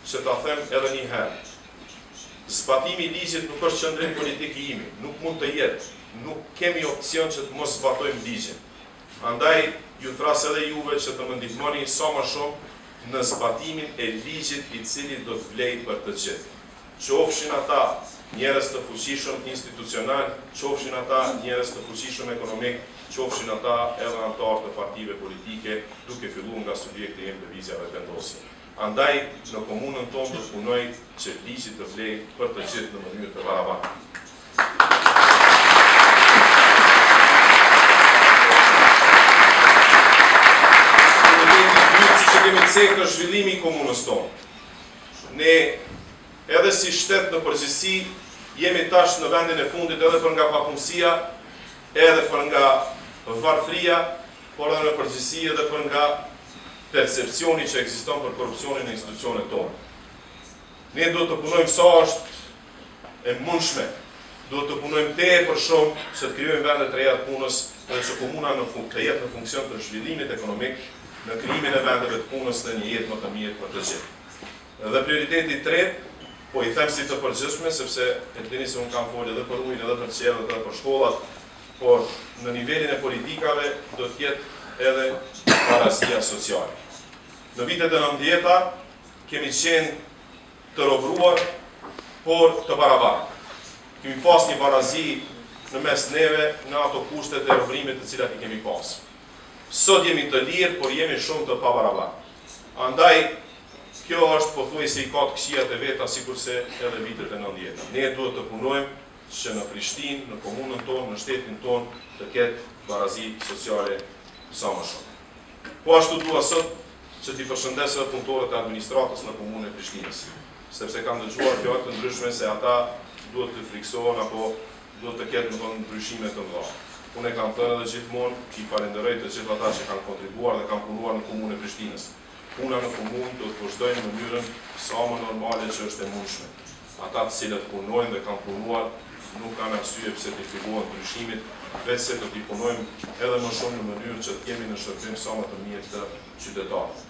që ta them edhe një herë, zbatimi i ligjit nuk është qëndrim politik i imi, nuk mund të jetë, nuk kemi opcion që të mos zbatojmë ligjin. Andaj, ju thërras edhe juve që të më ndihmoni sa më shumë në zbatimin e ligjit i cili do të vlejë për të gjithë. Qofshin ata njerëz të fuqishëm institucional, qofshin ata njerëz të fuqishëm ekonomik, qofshin ata edhe anëtarë të partive politike, duke filluar nga subjekti im Lëvizja Vetëvendosje. Andaj, në komunën tonë do të punoj që ligji të vlejë për të gjithë në mënyrë të barabartë. Prioriteti i dytë, siç e kemi cekë, është zhvillimi i komunës tonë. Ne edhe si shtet në përgjithësi jemi tash në vendin e fundit edhe për nga papunësia, edhe për nga varfëria, por edhe në përgjithësi edhe për nga percepcioni që ekziston për korrupsionin në institucionet tona. Ne duhet të punojmë sa është e mundshme. Duhet të punojmë tepër shumë që të krijojmë vende të reja të punës dhe që komuna në fund të jetë në funksion të zhvillimit ekonomik, në krijimin e vendeve të punës dhe një jetë më të mirë për të gjithë. Dhe prioriteti i tretë, po i them si të përgjithshme, sepse e dini se unë kam folë edhe për ujin, edhe për çerdhet, edhe për shkollat, por në nivelin e politikave do të jetë edhe barazia sociale. Në vitet e 90-ta kemi qenë të robëruar, por të barabartë. Kemi pas një barazi në mes neve në ato kushtet e robërimit të cilat i kemi pas. Sot jemi të lirë, por jemi shumë të pabarabartë. Andaj, kjo është pothuajse i ka të këqijat e veta sikurse edhe vitet e 90-ta. Ne duhet të punojmë që në Prishtinë, në komunën tonë, në shtetin tonë të ketë barazi sociale sa më shumë. Po ashtu dua sot që t'i përshëndes edhe punëtorët e administratës në komunën e Prishtinës, sepse kam dëgjuar fjalë të ndryshme se ata duhet të frikësohen apo duhet të ketë, domethënë, ndryshime të mëdha. Unë e kam thënë edhe gjithmonë, i falenderoj të gjithë ata që kanë kontribuar dhe kanë punuar në komunën e Prishtinës. Puna në komunë do të vazhdojë në mënyrën sa më normale që është e mundshme. Ata të cilët punojnë dhe kanë punuar nuk kanë arsye pse t'i frikohen ndryshimit, veçse do t'i punojmë edhe më shumë në mënyrë që të jemi në shërbim sa më të mirë të qytetarëve.